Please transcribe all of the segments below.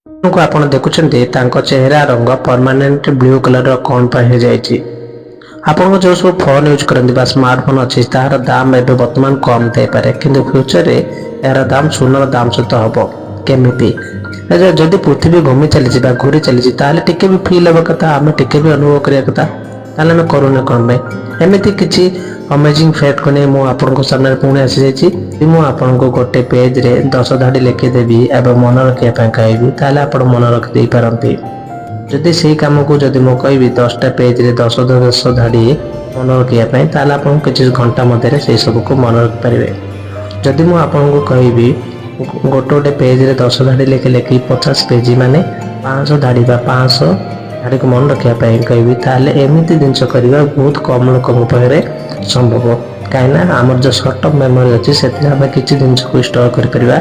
ଙ୍କୁ ଆପଣ ଦେଖୁଛନ୍ତି, ତାଙ୍କ ଚେହେରା ରଙ୍ଗ ପରମାନେଣ୍ଟ ବ୍ଲୁ କଲରର କ'ଣ ପାଇଁ ହେଇଯାଇଛି? ଆପଣଙ୍କ ଯେଉଁ ସବୁ ଫୋନ୍ ୟୁଜ୍ କରନ୍ତି ବା ସ୍ମାର୍ଟଫୋନ୍ ଅଛି, ତାହାର ଦାମ ଏବେ ବର୍ତ୍ତମାନ କମ୍ ଥାଇପାରେ, କିନ୍ତୁ ଫ୍ୟୁଚରରେ ଏହାର ଦାମ ସୁନାର ଦାମ ସହିତ ହେବ। କେମିତି? ଏ ଯେ ଯଦି ପୃଥିବୀ ଘୁମି ଚାଲିଛି ବା ଘୁରି ଚାଲିଛି, ତାହେଲେ ଟିକେ ବି ଫିଲ୍ ହେବା କଥା, ଆମେ ଟିକେ ବି ଅନୁଭବ କରିବା କଥା। ତାହେଲେ ଆମେ କରୁନେ କ'ଣ ପାଇଁ? ଏମିତି କିଛି ଅମେଜିଂ ଫ୍ୟାକ୍ଟକୁ ନେଇ ମୁଁ ଆପଣଙ୍କ ସାମ୍ନାରେ ପୁଣି ଆସିଯାଇଛି। ଯଦି ମୁଁ ଆପଣଙ୍କୁ ଗୋଟେ ପେଜରେ 10 ଧାଡ଼ି ଲେଖିଦେବି ଏବଂ ମନେ ରଖିବା ପାଇଁ କହିବି, ତାହେଲେ ଆପଣ ମନେ ରଖିଦେଇପାରନ୍ତି। ଯଦି ସେଇ କାମକୁ ଯଦି ମୁଁ କହିବି 10ଟା ପେଜରେ 10 10 ଧାଡ଼ି ମନେ ରଖିବା ପାଇଁ, ତାହେଲେ ଆପଣ କିଛି ଘଣ୍ଟା ମଧ୍ୟରେ ସେଇ ସବୁକୁ ମନେ ରଖିପାରିବେ। ଯଦି ମୁଁ ଆପଣଙ୍କୁ କହିବି ଗୋଟେ ଗୋଟେ ପେଜରେ 10 ଧାଡ଼ି ଲେଖି ଲେଖି 50 ପେଜ, ମାନେ 500 ଧାଡ଼ି ବା 500 ଧାଡ଼ିକୁ ମନେ ରଖିବା ପାଇଁ କହିବି, ତାହେଲେ ଏମିତି ଜିନିଷ କରିବା ବହୁତ କମ୍ ଲୋକଙ୍କ ପାଖରେ ସମ୍ଭବ। କାହିଁକିନା ଆମର ଯେଉଁ ସର୍ଟ ଟର୍ମ ମେମୋରି ଅଛି, ସେଥିରେ ଆମେ କିଛି ଜିନିଷକୁ ଷ୍ଟୋର କରିପାରିବା,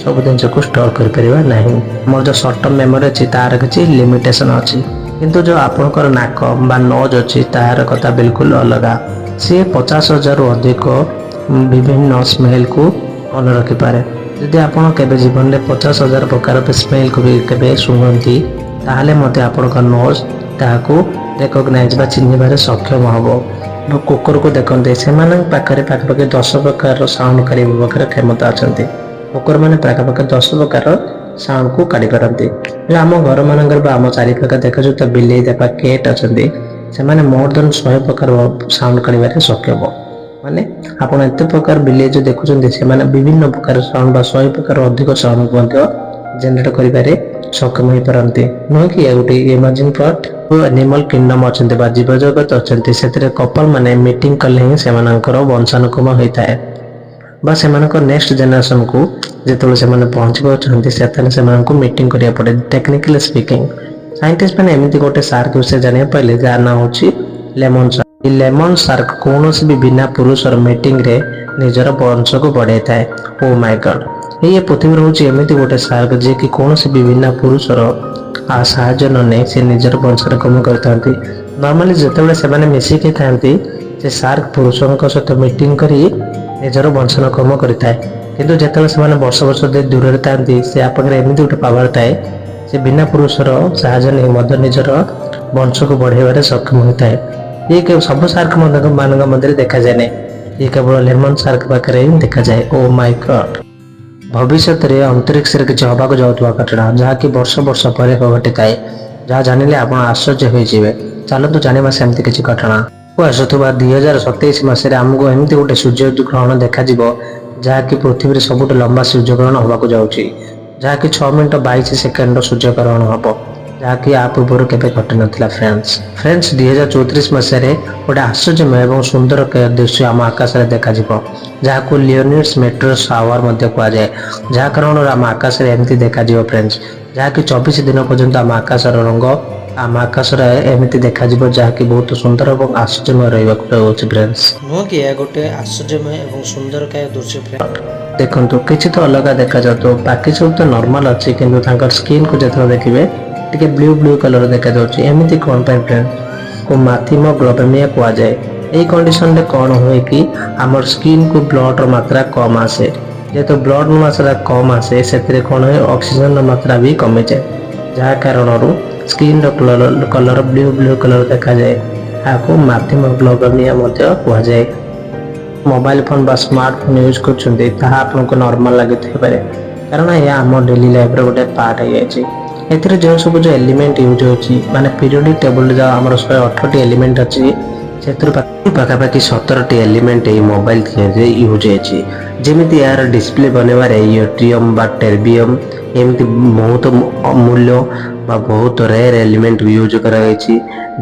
ସବୁ ଜିନିଷକୁ ଷ୍ଟୋର କରିପାରିବା ନାହିଁ। ଆମର ଯେଉଁ ସର୍ଟ ଟର୍ମ ମେମୋରି ଅଛି, ତାର କିଛି ଲିମିଟେସନ୍ ଅଛି। କିନ୍ତୁ ଯେଉଁ ଆପଣଙ୍କର ନାକ ବା ନୋଜ୍ ଅଛି, ତାହାର କଥା ବିଲକୁଲ ଅଲଗା। ସିଏ 50,000ରୁ ଅଧିକ ବିଭିନ୍ନ ସ୍ମେଲକୁ ମନେ ରଖିପାରେ। ଯଦି ଆପଣ କେବେ ଜୀବନରେ 50,000 ପ୍ରକାର ସ୍ମେଲକୁ ବି କେବେ ଶୁଙ୍ଘନ୍ତି, ତାହେଲେ ମଧ୍ୟ ଆପଣଙ୍କ ନୋଜ୍ ତାହାକୁ ରେକଗ୍ନାଇଜ୍ ବା ଚିହ୍ନିବାରେ ସକ୍ଷମ ହେବ। କୁକୁରକୁ ଦେଖନ୍ତି, ସେମାନଙ୍କ ପାଖରେ ପାଖାପାଖି 10 ପ୍ରକାରର ସାଉଣ୍ଡ କାଢ଼ିବା ପାଖରେ କ୍ଷମତା ଅଛନ୍ତି। କୁକୁରମାନେ ପାଖାପାଖି 10 ପ୍ରକାର ସାଉଣ୍ଡକୁ କାଢ଼ିପାରନ୍ତି। ଯେଉଁ ଆମ ଘରମାନଙ୍କରେ ବା ଆମ ଚାରିପାଖରେ ଦେଖାଯାଉଥିବା ବିଲେଇ ବା କେଟ୍ ଅଛନ୍ତି, ସେମାନେ ମୋର୍ ଦେନ୍ 100 ପ୍ରକାର ସାଉଣ୍ଡ କାଢ଼ିବାରେ ସକ୍ଷମ। ମାନେ ଆପଣ ଏତେ ପ୍ରକାର ବିଲେଇ ଯେଉଁ ଦେଖୁଛନ୍ତି, ସେମାନେ ବିଭିନ୍ନ ପ୍ରକାର ସାଉଣ୍ଡ ବା 100 ପ୍ରକାର ଅଧିକ ସାଉଣ୍ଡ ମଧ୍ୟ ଜେନେରେଟ୍ କରିବାରେ ସକ୍ଷମ ହେଇପାରନ୍ତି। ନୁହେଁ କି ଏହା ଗୋଟେ ଏମାଜିଂ ପାର୍ଟ? ଆନିମଲ କିଙ୍ଗଡମ ଅଛନ୍ତି ବା ଜୀବଜଗତ ଅଛନ୍ତି, ସେଥିରେ କପଲ ମାନେ ମିଟିଂ କଲେ ହିଁ ସେମାନଙ୍କର ବଂଶାନୁକ୍ରମ ହୋଇଥାଏ ବା ସେମାନଙ୍କ ନେକ୍ସଟ ଜେନେରେସନକୁ ଯେତେବେଳେ ସେମାନେ ପହଞ୍ଚିବାକୁ ଚାହାନ୍ତି, ସେତେବେଳେ ସେମାନଙ୍କୁ ମିଟିଂ କରିବାକୁ ପଡ଼େ। ଟେକ୍ନିକାଲି ସ୍ପିକିଂ, ସାଇଣ୍ଟିଷ୍ଟ ମାନେ ଏମିତି ଗୋଟେ ସାର୍କ ବିଷୟରେ ଜାଣିବାକୁ ପାଇଲେ, ଯାହାର ନାଁ ହେଉଛି ଲେମନ ସାର୍କ। ଏହି ଲେମନ ସାର୍କ କୌଣସି ବି ବିନା ପୁରୁଷର ମିଟିଂରେ ନିଜର ବଂଶକୁ ବଢ଼ାଇଥାଏ। ଓ ମାଇ ଗଡ୍! ଏଇ ପୃଥିବୀରେ ହେଉଛି ଏମିତି ଗୋଟେ ସାର୍କ, ଯିଏକି କୌଣସି ବି ବିନା ପୁରୁଷର ସାହାଯ୍ୟ ନ ନେଇ ସେ ନିଜର ବଂଶାନୁକ୍ରମ କରିଥାନ୍ତି। ନର୍ମାଲି ଯେତେବେଳେ ସେମାନେ ମିଶିକି ଥାନ୍ତି, ସେ ସାର୍କ ପୁରୁଷଙ୍କ ସହିତ ମିଟିଂ କରି ନିଜର ବଂଶାନୁକ୍ରମ କରିଥାଏ। କିନ୍ତୁ ଯେତେବେଳେ ସେମାନେ ବର୍ଷ ବର୍ଷ ଧରି ଦୂରରେ ଥାନ୍ତି, ସେ ପାଖରେ ଏମିତି ଗୋଟେ ପାୱାର ଥାଏ, ସେ ବିନା ପୁରୁଷର ସାହାଯ୍ୟ ନେଇ ମଧ୍ୟ ନିଜର ବଂଶକୁ ବଢ଼ାଇବାରେ ସକ୍ଷମ ହୋଇଥାଏ। ଇଏ ସବୁ ସାର୍କ ମାନଙ୍କ ମଧ୍ୟରେ ଦେଖାଯାଏ ନାହିଁ। ଇଏ କେବଳ ଲେମନ ସାର୍କ ପାଖରେ ହିଁ ଦେଖାଯାଏ। ଓ ମାଇ ଗଡ୍! ଭବିଷ୍ୟତରେ ଅନ୍ତରୀକ୍ଷରେ କିଛି ହେବାକୁ ଯାଉଥିବା ଘଟଣା, ଯାହାକି ବର୍ଷ ବର୍ଷ ପରେ ଘଟିଥାଏ, ଯାହା ଜାଣିଲେ ଆପଣ ଆଶ୍ଚର୍ଯ୍ୟ ହୋଇଯିବେ। ଚାଲନ୍ତୁ ଜାଣିବା ସେମିତି କିଛି ଘଟଣା। ଆସୁଥିବା 2027 ମସିହାରେ ଆମକୁ ଏମିତି ଗୋଟେ ସୂର୍ଯ୍ୟଗ୍ରହଣ ଦେଖାଯିବ, ଯାହାକି ପୃଥିବୀରେ ସବୁଠୁ ଲମ୍ବା ସୂର୍ଯ୍ୟଗ୍ରହଣ ହେବାକୁ ଯାଉଛି, ଯାହାକି 6 ମିନିଟ 22 ସେକେଣ୍ଡର ସୂର୍ଯ୍ୟଗ୍ରହଣ ହେବ, ଯାହାକି ଆ ପୂର୍ବରୁ କେବେ ଘଟିନଥିଲା ଫ୍ରେଣ୍ଡସ୍। ଫ୍ରେଣ୍ଡସ୍, 2034 ମସିହାରେ ଗୋଟେ ଆଶ୍ଚର୍ଯ୍ୟମୟ ଏବଂ ସୁନ୍ଦର ଦୃଶ୍ୟ ଆମ ଆକାଶରେ ଦେଖାଯିବ, ଯାହାକୁ ଲିଓନିଡ୍ସ ମେଟ୍ରୋ ସାୱାର ମଧ୍ୟ କୁହାଯାଏ, ଯାହା କାରଣରୁ ଆମ ଆକାଶରେ ଏମିତି ଦେଖାଯିବ ଫ୍ରେଣ୍ଡସ୍, ଯାହାକି 24 ଦିନ ପର୍ଯ୍ୟନ୍ତ ଆମ ଆକାଶର ରଙ୍ଗ ଆମ ଆକାଶରେ ଏମିତି ଦେଖାଯିବ, ଯାହାକି ବହୁତ ସୁନ୍ଦର ଏବଂ ଆଶ୍ଚର୍ଯ୍ୟମୟ ରହିବାକୁ ଯାଉଛି ଫ୍ରେଣ୍ଡସ୍। ନୁହଁ କି ଏହା ଗୋଟେ ଆଶ୍ଚର୍ଯ୍ୟମୟ ଏବଂ ସୁନ୍ଦରକାୟ ଦୃଶ୍ୟ ଫ୍ରେଣ୍ଡ? ଦେଖନ୍ତୁ, କିଛି ତ ଅଲଗା ଦେଖାଯାଉଥିବ। ବାକି ସବୁ ତ ନର୍ମାଲ ଅଛି, କିନ୍ତୁ ତାଙ୍କର ସ୍କିନ୍କୁ ଯେତେବେଳେ ଦେଖିବେ, ଟିକେ ବ୍ଲୁ ବ୍ଲୁ କଲର ଦେଖାଯାଉଛି। ଏମିତି କ'ଣ ପାଇଁ ଫ୍ରେଣ୍ଡ? କୁ ମେଥିମୋଗ୍ଲୋବିନିଆ କୁହାଯାଏ। ଏଇ କଣ୍ଡିସନରେ କ'ଣ ହୁଏ କି ଆମର ସ୍କିନ୍କୁ ବ୍ଲଡର ମାତ୍ରା କମ୍ ଆସେ। ଯେହେତୁ ବ୍ଲଡର ମାତ୍ରା କମ୍ ଆସେ, ସେଥିରେ କ'ଣ ହୁଏ, ଅକ୍ସିଜେନର ମାତ୍ରା ବି କମିଯାଏ, ଯାହା କାରଣରୁ ସ୍କିନ୍ର କଲର ବ୍ଲୁ ବ୍ଲୁ କଲର ଦେଖାଯାଏ। ଏହାକୁ ମେଥିମୋଗ୍ଲୋବିନିଆ ମଧ୍ୟ କୁହାଯାଏ। ମୋବାଇଲ ଫୋନ୍ ବା ସ୍ମାର୍ଟଫୋନ୍ ୟୁଜ୍ କରୁଛନ୍ତି, ତାହା ଆପଣଙ୍କୁ ନର୍ମାଲ ଲାଗୁଥାଇପାରେ, କାରଣ ଏହା ଆମ ଡେଲି ଲାଇଫର ଗୋଟେ ପାର୍ଟ ହେଇଯାଇଛି। ଏଥିରେ ଯେଉଁ ସବୁ ଯେଉଁ ଏଲିମେଣ୍ଟ ୟୁଜ୍ ହେଉଛି, ମାନେ ପିରିୟଡ଼ିକ୍ ଟେବୁଲରେ ଯେଉଁ ଆମର 108ଟି ଏଲିମେଣ୍ଟ ଅଛି, ସେଥିରୁ ପାଖାପାଖି 17ଟି ଏଲିମେଣ୍ଟ ଏହି ମୋବାଇଲ ରେ ୟୁଜ୍ ହେଇଛି। ଯେମିତି ଏହାର ଡିସପ୍ଲେ ବନେଇବାରେ ୟଟ୍ରିୟମ୍ ବା ଟର୍ବିୟମ୍, ଏମିତି ବହୁତ ଅମୂଲ୍ୟ ବା ବହୁତ ରେୟାର ଏଲିମେଣ୍ଟ ୟୁଜ୍ କରାଯାଇଛି।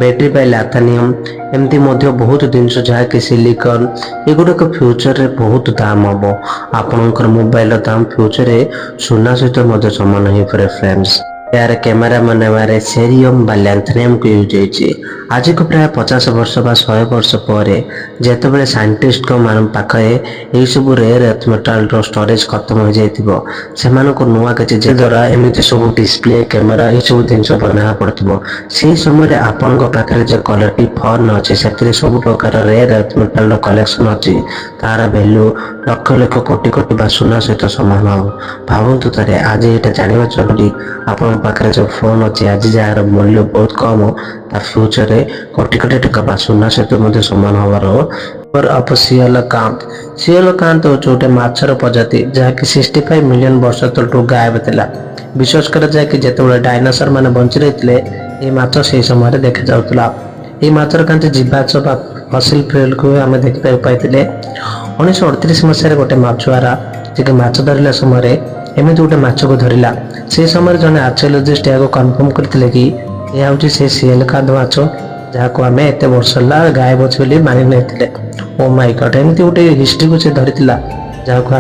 ବ୍ୟାଟେରୀ ପାଇଁ ଲାଥାନିୟମ୍, ଏମିତି ମଧ୍ୟ ବହୁତ ଜିନିଷ, ଯାହାକି ସିଲିକନ୍। ଏଗୁଡ଼ାକ ଫ୍ୟୁଚରରେ ବହୁତ ଦାମ ହବ। ଆପଣଙ୍କର ମୋବାଇଲର ଦାମ ଫ୍ୟୁଚରରେ ସୁନା ସହିତ ମଧ୍ୟ ସମାନ ହେଇପାରେ ଫ୍ରେଣ୍ଡସ୍। ଏହାର କ୍ୟାମେରା ବନେଇବାରେ ସେରିୟମ୍ ବା ଲ୍ୟାନ୍ଥନିୟମକୁ ୟୁଜ୍ ହେଇଛି। ଆଜିକୁ ପ୍ରାୟ 50 ବର୍ଷ ବା 100 ବର୍ଷ ପରେ ଯେତେବେଳେ ସାଇଣ୍ଟିଷ୍ଟଙ୍କ ମାନଙ୍କ ପାଖରେ ଏହିସବୁ ରେୟାର ଏର୍ଥ ମେଟାଲର ଷ୍ଟୋରେଜ ଖତମ ହୋଇଯାଇଥିବ, ସେମାନଙ୍କୁ ନୂଆ କିଛି ଯେ ଦ୍ୱାରା ଏମିତି ସବୁ ଡିସପ୍ଲେ, କ୍ୟାମେରା, ଏସବୁ ଜିନିଷ ବନେଇବାକୁ ପଡୁଥିବ, ସେହି ସମୟରେ ଆପଣଙ୍କ ପାଖରେ ଯେଉଁ କ୍ୱାଲିଟି ଫୋନ୍ ଅଛି, ସେଥିରେ ସବୁ ପ୍ରକାର ରେୟାର ଏର୍ଥ ମେଟାଲର କଲେକ୍ସନ ଅଛି, ତାର ଭ୍ୟାଲୁ ଲକ୍ଷ ଲକ୍ଷ କୋଟି କୋଟି ବା ସୁନା ସହିତ ସମାନ ହେବ। ଭାବନ୍ତୁ ଥରେ। ଆଜି ଏଇଟା ଜାଣିବା ଜରୁରୀ। ଆପଣଙ୍କ ପାଖରେ ଯେଉଁ ଫୋନ୍ ଅଛି, ଆଜି ଯାହାର ମୂଲ୍ୟ ବହୁତ କମ, ତା ଫ୍ୟୁଚରରେ କୋଟି କୋଟି ଟଙ୍କା ବା ସୁନା ସହିତ ମଧ୍ୟ ସମାନ ହେବାର ଅଫ ସିଲାକାନ୍ଥ। ସିଲାକାନ୍ଥ ହେଉଛି ଗୋଟେ ମାଛର ପ୍ରଜାତି, ଯାହାକି 65 ମିଲିୟନ ବର୍ଷ ତଳଠୁ ଗାୟବ ଥିଲା। ବିଶ୍ୱାସ କରାଯାଏ କି ଯେତେବେଳେ ଡାଇନୋସର ମାନେ ବଞ୍ଚି ରହିଥିଲେ, ଏହି ମାଛ ସେହି ସମୟରେ ଦେଖାଯାଉଥିଲା। ଏହି ମାଛର କାଞ୍ଚ ଜୀବାଶ୍ମ ବା ଫସିଲ ଫୁଏଲକୁ ଆମେ ଦେଖିବାକୁ ପାଇଥିଲେ। 1938 ମସିହାରେ ଗୋଟେ ମାଛୁଆରା, ଯିଏକି ମାଛ ଧରିଲା ସମୟରେ ଏମିତି ଗୋଟେ ମାଛକୁ ଧରିଲା। ସେହି ସମୟରେ ଜଣେ ଆର୍କିଓଲୋଜିଷ୍ଟ ଏହାକୁ କନଫର୍ମ କରିଥିଲେ କି ଏହା ହେଉଛି ସେ ସିଲାକାନ୍ଥ ମାଛ, ଯାହାକୁ ଆମେ ଏତେ ବର୍ଷ ହେଲା ଗାୟବ ଅଛି ବୋଲି ମାନି ନେଇଥିଲେ। ଓ ମାଇ ଗଡ୍! ଏମିତି ଗୋଟେ ହିଷ୍ଟ୍ରିକୁ ସେ ଧରିଥିଲା, ଯାହାକୁ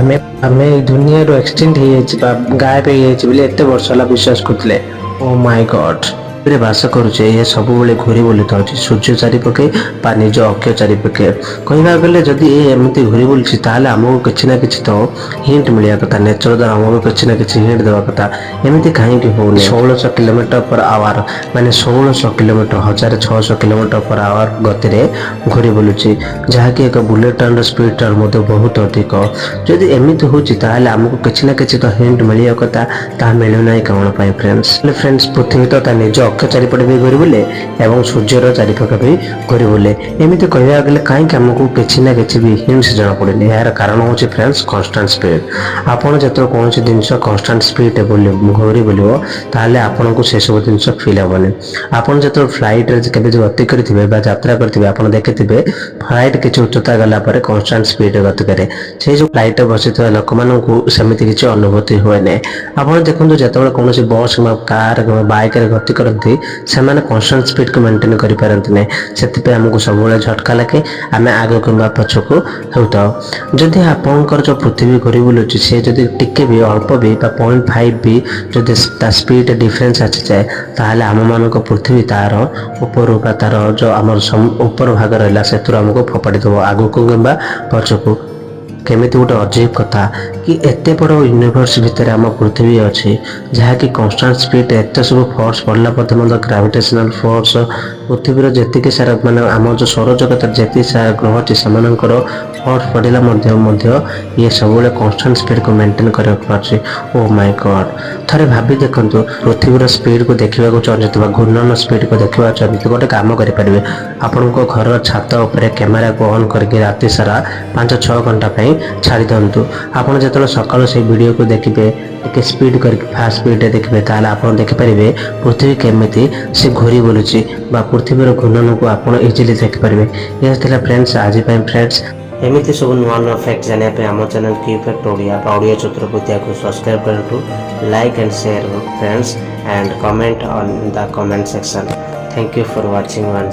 ଆମେ ଏଇ ଦୁନିଆରୁ ଏକ୍ସଟିଙ୍କ୍ଟ ହେଇଯାଇଛି ବା ଗାୟବ ହେଇଯାଇଛି ବୋଲି ଏତେ ବର୍ଷ ହେଲା ବିଶ୍ୱାସ କରୁଥିଲେ। ଓ ମାଇ ଗଡ୍! ରେ ବାସ କରୁଛେ, ଏହା ସବୁବେଳେ ଘୁରି ବୁଲିଥାଉଛି ସୂର୍ଯ୍ୟ ଚାରିପାଖେ ବା ନିଜ ଅକ୍ଷ ଚାରିପାଖେ। କହିବାକୁ ଗଲେ ଯଦି ଏ ଏମିତି ଘୁରି ବୁଲୁଛି, ତାହେଲେ ଆମକୁ କିଛି ନା କିଛି ତ ହିଣ୍ଟ ମିଳିବା କଥା। ନେଚର ଦ୍ୱାରା ଆମକୁ କିଛି ନା କିଛି ହିଣ୍ଟ ଦେବା କଥା। ଏମିତି କାହିଁକି ହଉନି? 1600 କିଲୋମିଟର ପର ଆୱାର, ମାନେ 1600 କିଲୋମିଟର, 1600 କିଲୋମିଟର ପର ଆୱାର ଗତିରେ ଘୁରି ବୁଲୁଛି, ଯାହାକି ଏକ ବୁଲେଟ୍ ଟ୍ରେନ୍ର ସ୍ପିଡ୍ ଠାରୁ ମଧ୍ୟ ବହୁତ ଅଧିକ। ଯଦି ଏମିତି ହେଉଛି, ତାହେଲେ ଆମକୁ କିଛି ନା କିଛି ତ ହିଣ୍ଟ ମିଳିବା କଥା। ତାହା ମିଳୁନାହିଁ କ'ଣ ପାଇଁ ଫ୍ରେଣ୍ଡସ୍? ଫ୍ରେଣ୍ଡସ୍, ପୃଥିବୀ ତ ତା ନିଜ ଅକ୍ଷ ଚାରିପଟେ ବି ଘୁରି ବୁଲେ ଏବଂ ସୂର୍ଯ୍ୟର ଚାରିପାଖ ବି ଘୁରି ବୁଲେ। ଏମିତି କହିବାକୁ ଗଲେ କାହିଁକି ଆମକୁ କିଛି ନା କିଛି ବି ହିଣ୍ଟସ୍ ଜଣାପଡ଼େନି? ଏହାର କାରଣ ହେଉଛି ଫ୍ରେଣ୍ଡସ୍, କନଷ୍ଟାଣ୍ଟ ସ୍ପିଡ୍। ଆପଣ ଯେତେବେଳେ କୌଣସି ଜିନିଷ କନଷ୍ଟାଣ୍ଟ ସ୍ପିଡ୍ ବୁଲି ଘୁରି ବୁଲିବ, ତାହେଲେ ଆପଣଙ୍କୁ ସେସବୁ ଜିନିଷ ଫିଲ୍ ହେବନି। ଆପଣ ଯେତେବେଳେ ଫ୍ଲାଇଟ୍ରେ କେବେ ଗତି କରିଥିବେ ବା ଯାତ୍ରା କରିଥିବେ, ଆପଣ ଦେଖିଥିବେ ଫ୍ଲାଇଟ୍ କିଛି ଉଚ୍ଚତା ଗଲା ପରେ କନଷ୍ଟାଣ୍ଟ ସ୍ପିଡ୍ରେ ଗତି କରେ। ସେଇ ଯେଉଁ ଫ୍ଲାଇଟ୍ରେ ବସିଥିବା ଲୋକମାନଙ୍କୁ ସେମିତି କିଛି ଅନୁଭୂତି ହୁଏ ନାହିଁ। ଆପଣ ଦେଖନ୍ତୁ, ଯେତେବେଳେ କୌଣସି ବସ୍ କିମ୍ବା କାର୍ କିମ୍ବା ବାଇକ୍ରେ ଗତି କରନ୍ତି, ସେମାନେ କନଷ୍ଟାଣ୍ଟ ସ୍ପିଡ୍କୁ ମେଣ୍ଟେନ୍ କରିପାରନ୍ତି ନାହିଁ। ସେଥିପାଇଁ ଆମକୁ ସବୁବେଳେ ଝଟକା ଲାଗେ, ଆମେ ଆଗ କିମ୍ବା ପଛକୁ ହେଉଥାଉ। ଯଦି ଆପଣଙ୍କର ଯେଉଁ ପୃଥିବୀ ଘୁରି ବୁଲୁଛି, ସେ ଯଦି ଟିକେ ବି, ଅଳ୍ପ ବି ବା 0.5 ବି ଯଦି ତା ସ୍ପିଡ୍ ଡିଫରେନ୍ସ ଆସିଯାଏ, ତାହେଲେ ଆମମାନଙ୍କ ପୃଥିବୀ ତାର ଉପରୁ ବା ତାର ଯେଉଁ ଆମର ଉପର ଭାଗ ରହିଲା, ସେଥିରୁ ଆମକୁ ଫୋପାଡ଼ି ଦେବ ଆଗକୁ କିମ୍ବା ପଛକୁ। କେମିତି ଗୋଟେ ଅଜୀବ କଥା କି ଏତେ ବଡ଼ ୟୁନିଭର୍ସ ଭିତରେ ଆମ ପୃଥିବୀ ଅଛି, ଯାହାକି କନଷ୍ଟାଣ୍ଟ ସ୍ପିଡ୍ ଏତେ ସବୁ ଫୋର୍ସ ପଡ଼ିଲା ପରେ ମଧ୍ୟ, ଗ୍ରାଭିଟେସନାଲ ଫୋର୍ସ, ପୃଥିବୀର ଯେତିକି ସାରା, ମାନେ ଆମ ଯେଉଁ ସୌରଜଗତରେ ଯେତିକି ସାରା ଗ୍ରହ ଅଛି, ସେମାନଙ୍କର ଫୋର୍ସ ପଡ଼ିଲା ମଧ୍ୟ ଇଏ ସବୁବେଳେ କନଷ୍ଟାଣ୍ଟ ସ୍ପିଡ୍କୁ ମେଣ୍ଟେନ୍ କରିବାକୁ ପାରୁଛି। ଓ ମାଇ ଗଡ୍! ଥରେ ଭାବି ଦେଖନ୍ତୁ, ପୃଥିବୀର ସ୍ପିଡ୍କୁ ଦେଖିବାକୁ ଚାହୁଁଛନ୍ତି ବା ଘୂର୍ଣ୍ଣନ ସ୍ପିଡ୍କୁ ଦେଖିବାକୁ ଚାହୁଁଛନ୍ତି, ଗୋଟେ କାମ କରିପାରିବେ। ଆପଣଙ୍କ ଘରର ଛାତ ଉପରେ କ୍ୟାମେରାକୁ ଅନ୍ କରିକି ରାତି ସାରା 5-6 ଘଣ୍ଟା ପାଇଁ ଛାଡ଼ି ଦିଅନ୍ତୁ। ଆପଣ ଯେତେବେଳେ ସକାଳୁ ସେଇ ଭିଡ଼ିଓକୁ ଦେଖିବେ, ଟିକେ ସ୍ପିଡ୍ କରିକି ଫାଷ୍ଟ ସ୍ପିଡ୍ରେ ଦେଖିବେ, ତାହେଲେ ଆପଣ ଦେଖିପାରିବେ ପୃଥିବୀ କେମିତି ସେ ଘୁରି ବୁଲୁଛି ବା ପୃଥିବୀର ଘୂର୍ଣ୍ଣନକୁ ଆପଣ ଇଜିଲି ଦେଖିପାରିବେ। ଏହା ଥିଲା ଫ୍ରେଣ୍ଡସ୍, ଆଜି ପାଇଁ। ଫ୍ରେଣ୍ଡସ୍, ଏମିତି ସବୁ ନୂଆ ନୂଆ ଫ୍ୟାକ୍ଟ ଜାଣିବା ପାଇଁ ଆମ ଚ୍ୟାନେଲ୍ କ୍ୟୁ ଫ୍ୟାକ୍ଟ ଓଡ଼ିଆ ବା ଓଡ଼ିଆ ଚତୁର୍ବିଦ୍ୟାକୁ ସବସ୍କ୍ରାଇବ୍ କରନ୍ତୁ, like and share, friends, and comment on the comment section. Thank you for watching once.